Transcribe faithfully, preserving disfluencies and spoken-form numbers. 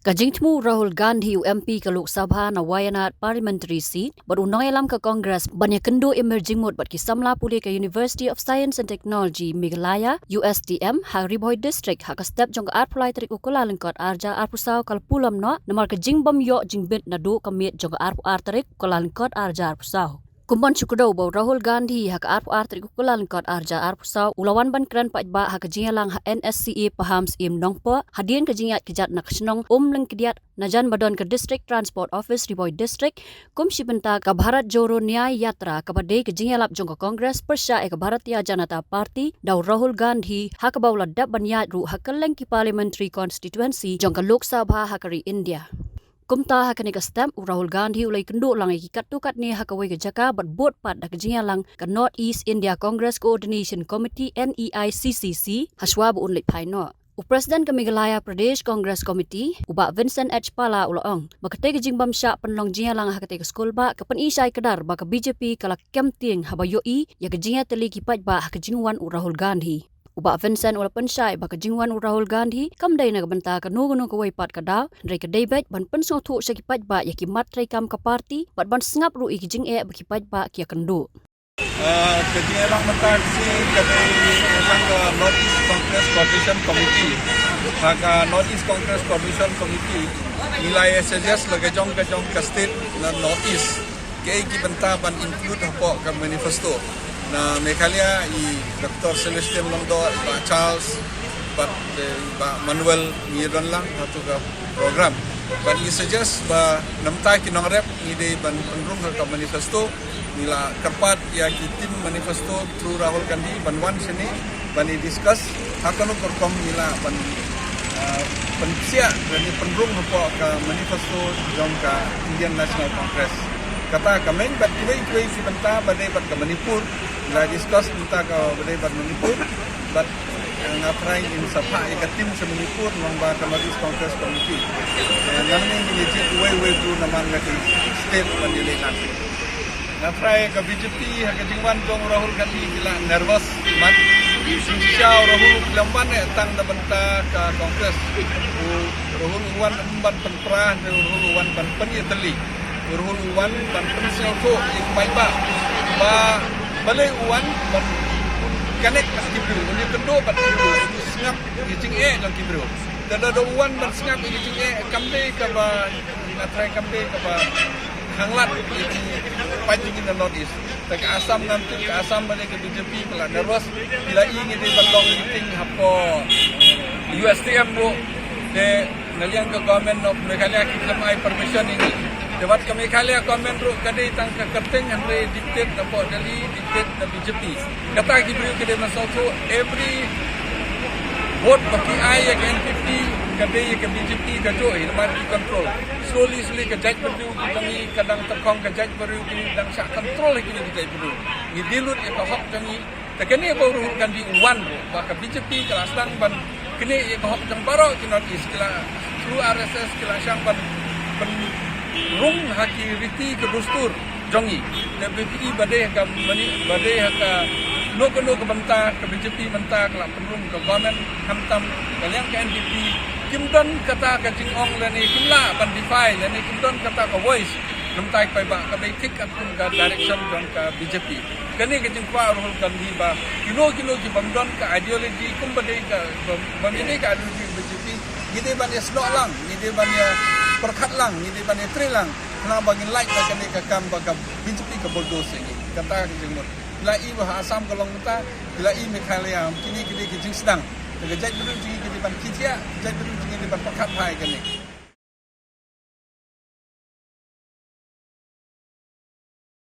Ka jingthmu u Rahul Gandhi, u M P ka Lok Sabha na Wayanad Parliamentary Seat bad u nongïalam ka Congress ban ïakynduh im jingmut bad ki samla pule ka University of Science and Technology Meghalaya, U S T M, ha Ri Bhoi District ha ka step jong ka arphew lai tarik u Kyllalyngkot arhajar arphew saw ka la pulom noh namar ka jingbym ïoh jingbit naduh ka miet jong ka arphew ar tarik u Kyllalyngkot arhajar arphew saw. Kum ban shu kdew ba u Rahul Gandhi ha ka arphew ar tarik u Kyllalyngkot arhajar arphew saw u la wan ban kren paidbah ha ka jingïalang ha N S C A Pahamsyiem Nongpoh hadien ka jingïaid kjat na ka shnong Umlyngkdiat najan ba don ka District Transport Office Ri Bhoi District, kum shi bynta ka Bharat Jodo Nyay Yatra kaba dei ka jingïalap jong ka Congress pyrshah ïa ka Bharatiya Janata Party, da u Rahul Gandhi ha kaba u la dep ban ïaid ruh ha kylleng ki Parliamentary Constituency jong ka Lok Sabha ha ka ri India. Kumta ha kane ka step u Rahul Gandhi u la ïakynduh lang ïa ki katto katne ha kawei ka jaka bad bud pat da ka jingïalang ka North East India Congress Coordination Committee, N E I C C C, hashwa ba un leit phai noh. U President ka Meghalaya Pradesh Congress Committee, u Bah Vincent H Pala, u la ong ba katei ka jingbymshah pynlong jingïalang ha katei ka skulbah ka pyni shai kdar ba ka B J P ka la kem tieng haba ïohi ïa ka jingïatylli ki paidbah ha ka jingwan u Rahul Gandhi. U Bah Vincent u la pynshai ba ka jingwan u Rahul Gandhi kam dei na ka bynta kano kano kawei pat ka daw, hynrei ka dei beit ban pynsngewthuh sha ki paidbah ïa ki mat treikam ka party bad ban sngap ruh ïa ki jingeh ba ki paidbah ki ïakynduh. Ah, ka jingïalang mynta ka sngi ka dei tang ka North East Congress Coordination Committee. Ha ka North East Congress Coordination Committee ngi la ïa suggest la ka jong ka jong ka state na North East kaei ki bynta ban include hapoh ka manifesto. Na Meghalaya i Doctor Celestine Lyngdoh, i Bah Charles bad, eh, i Bah Manuel ngi don lang ha tu ka program. Bad ngi suggest ba namta ki nongrep ngi dei ban pynrung ha ka manifesto. Ngi la kyrpad ïa ki team manifesto through Rahul Gandhi ban wan shane ban ïa discuss ha kano ka rukom ngi lah ban, ah, pynpsiah ban ïa pynrung hapoh ka manifesto jong ka Indian National Congress. Kata ka main bad kiwei kiwei ki bynta ba dei bad ka Manipur, ngi la discuss bynta kaba dei bad Manipur bad, eh, nga try in sa phah ïa ka team sha Manipur namar ba ka North East Congress Committee, eh, nangne ngi jied uwei uwei bru na man ka state ban ïaleh lang. Nga try ka B J P ha ka jingwan jong u Rahul Gandhi ki la nervous mat. Shisha u Rahul u khlem wan eh tang na bynta ka Congress. U Rahul u wan ym ban pynpra, u Rahul u wan ban pynïatylli. U Rahul u wan ban pynsngewthuh ïa ki paidbah ba balei u wan ban connect bad ki briew, un ïakynduh bad ki briew, un sngap ïa ki jingeh jong ki briew. Te lada u wan ban sngap ïa ki jingeh kam dei kaba, nga try kam dei kaba khanglad ïa ki paid jong ngi na North East. Te ka Assam ngam tip, ka Assam ba dei ka B J P ka la nervous, ki la i ngi dei ban long meeting hapoh U S T M ruh. Te na liang ka Government of Meghalaya ki khlem ai permission ïa ngi. Te wat ka Meghalaya Government ruh ka dei tang ka kyrteng, hynrei dictate na poh Delhi, dictate na B J P. Kata ki briew ki dei ban sngewthuh, every vote ba ki ai ïa ka N P P ka dei ïa ka B J P ka juh hi namar ki control. Slowly slowly ka jaitbynriew ki jong ngi ka dang tyrkhong, ka jaitbynriew ki dang shah control ïa kine ki jaitbynriew. Ngi dei lut ïa ka hok jong ngi. Te kane ba u Rahul Gandhi u wan ruh ba ka B J P ka la sdang ban knieh ïa ka hok jong baroh ki North East, ki la through R S S ki la shang ban pynrung ha ki riti ka dustur jong ngi. Te ba phi i ba dei ha ka mani, ba dei ha kano kano ka bynta ka B J P mynta ka la pynrung ka government, khamtam ka liang ka N P P kim don kata ka jingong lane kim lah ban defy lane kim don kata ka voice. Namar ki paidbah ka dei thik katkum ka direction jong ka B J P. Kane ka jingkwah u Rahul Gandhi ba kino kino ki bym don ka ideology kum ba dei ka, bym, bym dei ka ideology B J P, ngi dei ban ïa snoh lang, ngi dei ban ïa pyrkhat lang, ngi dei ban ïa trei lang. Khnang ba ngin lait ba kane ka kam ba ka B J P ka bulldoze ïa ngi. Kata ka jingmut. Ki la i ba ha Assam ka long mynta, ki la i Meghalaya, kine ki dei ki jingsdang. Te ka jaitbynriew jong ngi ki dei ban khie thiah, ka jaitbynriew jong ngi dei ban pyrkhat bha ïa kane.